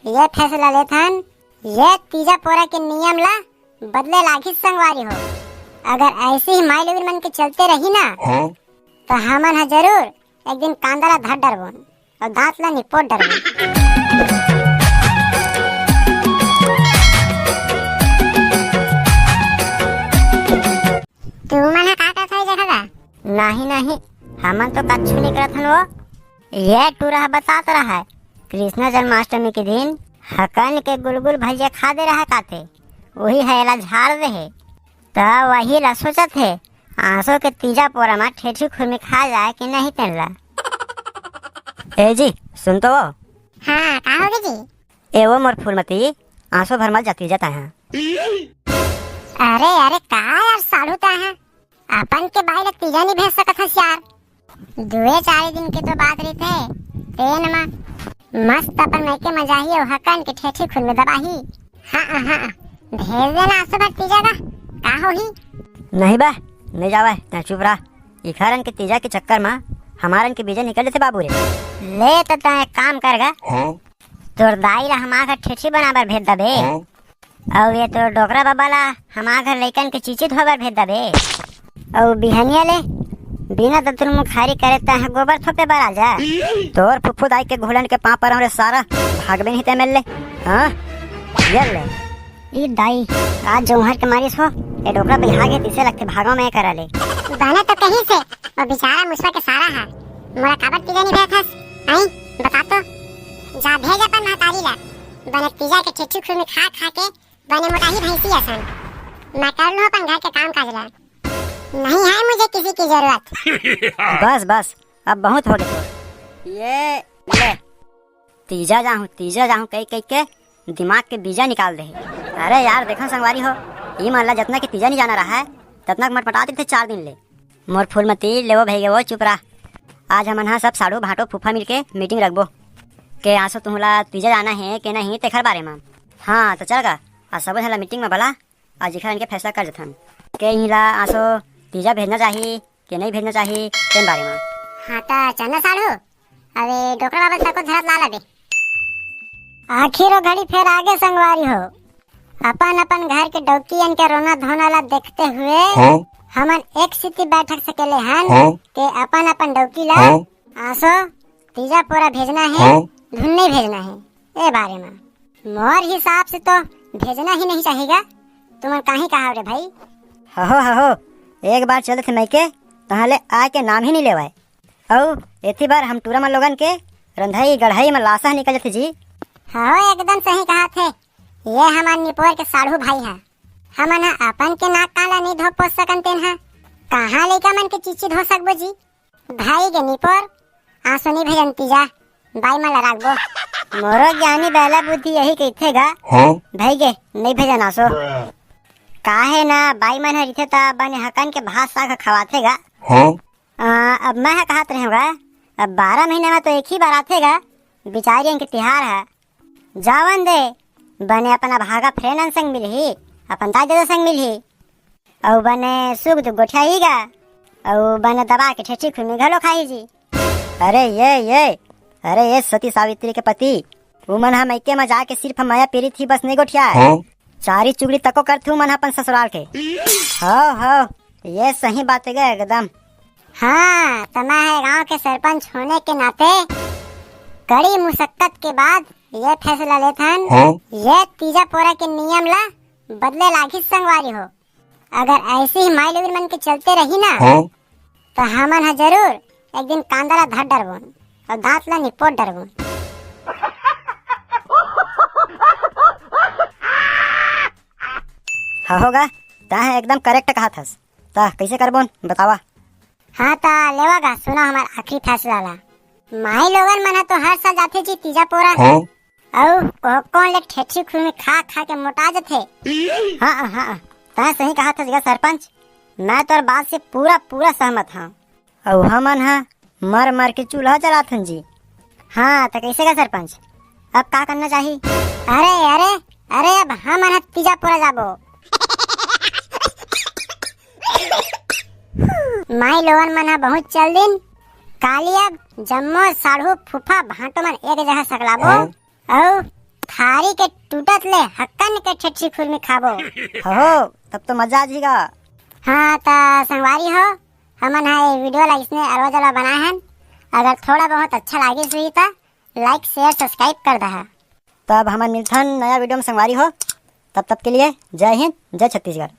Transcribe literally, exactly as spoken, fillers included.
ये फैसला लेथन, ये तीजा पोरा के नियम ला बदले लागही संगवारी हो। अगर ऐसे ही माई लोगिन मन के चलते रही ना, हाँ? तो हमन ह जरूर एक दिन कांदा ला धर डरबोन और दांत ला निपोट डरबोन। तुमन ह का करत हव जगह का? नहीं, नहीं, हमन तो कछु नहीं करत हन वो। ये टूरा ह बतात रहा है, कृष्ण जन्माष्टमी के दिन हकन के गुलगुल भजिया खा दे रहा काथे, वही है एला झाड़ दे है। त वही ला सोचत हे, आसो के तीजा पोरा मा ठेठी खुरमी खा जाए कि नहीं तेन ला। ए जी, सुन तो वो। हाँ, का होगे जी? ए वो मोर फूलमती, आसो भर मत जा तीजा ताहा। अरे, अरे, का यार साढ़ू ताहा? अपन के बाई ला तीजा नहीं भेज सकत हस यार। दुए चार दिन के तो बात रहिथे, तेन मा मस्त अपन मइके मा जाही अउ हकन के ठेठी खुरमी दबाही। हाँ, हाँ, भेज देना आसो भर तीजा गा, का होही? नहीं बा, नहीं जावय, तैं चुप रह। इखरन के तीजा के चक्कर मा हमारन के बीजा निकल लेथे बाबू रे। ले त तैं एक काम कर गा, हाँ? तोर दाई ला हमार घर ठेठी बनाबर भेज दबे। हाँ? अउ ये तो डोकरा बाबा ला हमार घर लइकन के चीची धोए बर भेज दबे। अउ बिहनिया ले बिना दतुर मुखारी करे तैं ह गोबर थोपे बर आ जा। तोर फुफू दाई के घुलन के पाँव परम रे सारा, भागबे नहीं ते मेर ले। हाँ? ये ले। ई दाई, आज जो उहर के मारिस हो, ये डोकरा बिहा गे तिसे लगथे भागो में करा ले। बने तो कही से, वो बेचारा मुसवा के सारा हा। मोला काबर तीजा नहीं भेजत हस? आई, बता तो। जा भेज अपन महतारी ला। बने तीजा के ठेठी खुरमी खा खा के बने मोटाही भैंसी असन। मैं कर लूँ अपन घर के काम काज ला। नहीं है मुझे किसी की जरूरत। बस, बस, अब बहुत हो गया तो। ये ले। तीजा जाहूँ, तीजा जाहूँ कही कही के दिमाग के बीजा निकाल दे। अरे यार, देखो संगवारी हो, ई मन ला जतना के तीजा नहीं जाना रहा है, ततना के मटमटात रहिथे चार दिन ले। मोर फूलमती, ले वो भई गे वो, चुप रह। आज हमन ह सब साढ़ू भांटो फूफा मिलके मीटिंग रखबो के आसो तुहला तीजा जाना है के नहीं तेखर बारे मा। हाँ, तो चल गा, आज सबो झन ला मीटिंग मा बला, आज इखर इनके फैसला कर जथन के इही ला आसो तीजा भेजना चाही के नहीं भेजना चाही, तेन बारे मा। हाँ, त चंदा साढ़ू, अबे डोकरा बाबा सबको धरत ला लबे। आखिर वो घड़ी फेर आगे संगवारी हो। अपन अपन घर के डौकी अन के रोना धोना ला देखते हुए हाँ? हमन एक सीती बैठक सकेले हन हाँ? के अपन अपन डौकी ला हाँ? आसो तीजा पोरा भेजना है, हाँ? धुन नहीं भेजना है, ए बारे मा। मोर हिसाब से तो भेजना ही नहीं चाहेगा। तुमन काहे कहा रे भाई? हहो, हहो, एक बार चलत हे मइके, तहाँ ले आए के नाम ही नहीं लेवाए। अउ एती बार हम टूरा मन लोगन के रंधई गढ़ई म लासा निकल जथे जी। हहो, एकदम सही कहा थे। ये हमार निपोर के साढ़ू भाई है। हमन ह अपन के नाक काला नहीं धो पोस सकन तेन ह। कहाँ लइका मन के चीची धो सकबो जी? भाई गे निपोर, आंसू नहीं भेजन तीजा, बाई मन ला राखबो। मोरो ज्ञानी बैला बुद्धि यही कहिथे गा। हाँ? भाई गे, नहीं भेजन आंसू। काहे ना, बाई मन ह रहिथे त बने हकन के भात साग ह खवाथे गा। हाँ? आ, अब मैं ह कहत रहेंव गा, अब बारह महीना में तो एक ही बार आथे गा, बिचारी के तिहार है। जावन दे, बने अपन अभागा फ्रेंडन संग मिलही, अपन दाई ददा संग मिलही, अउ बने सुख दुख गोठियाही गा, अउ बने दबा के ठेठी खुरमी घलो खाही जी। अरे ये, ये, अरे ये सती सावित्री के पति, उमन ह मइके म जाके सिर्फ मया पीरित ही बस नहीं गोठियाय। हाँ? चारी चुगली तको करथे उमन ह अपन ससुराल के। हव, हव, ये सही बात है गे एकदम। हाँ, त मैं ह गांव के सरपंच होने के नाते कड़ी मुशक्कत के बाद ये फैसला लेथन, हाँ? ये तीजा पोरा के नियम ला बदले लागही संगवारी हो। अगर ऐसे ही माई लोगिन मन के चलते रही ना, हाँ? तो हमन ह जरूर एक दिन कांदा ला धर डरबोन अउ दांत ला निपोट डरबोन। हहो गा, तैं ह एकदम करेक्ट कहत हस। त कइसे करबोन, बतावा। हाँ, त लेवा गा, सुना हमार आखिरी फैसला ला। माई लोगन मन ह तो हर साल जाथे जी तीजा पोरा। हाँ? अउ कोहकोन ले ठेठी खुरमी खा खा के मोटा जथे। हाँ, हाँ, तैं सही कहत हस गा सरपंच, मैं तोर बात से पूरा, पूरा सहमत हंव। अउ हमन ह मर मर के चूल्हा जलाथन जी। हाँ, त कइसे गा सरपंच, अब का करना चाही? अरे, अरे, अरे, अब हमन ह तीजा पोरा जाबो। माई लोगन मन ह बहुत चल दिन, काली अब जम्मो साढ़ू फूफा भांटो मन एक जगह सकलाबो। हाँ? अउ अरे के टूटत ले हक्कन के छेछी खुरमी खाबो। हो, तब तो मजा आ जाएगा। हाँ, त संगवारी हो, हमन हा ये वीडियो ला इसने अलवा जलवा बनाए हन। अगर थोड़ा बहुत अच्छा लागिस हुई त like, share, subscribe कर दहा। तब हमन मिलथन नया वीडियो में संगवारी हो, तब तक के लिए जय हिंद, जय छत्तीसगढ़।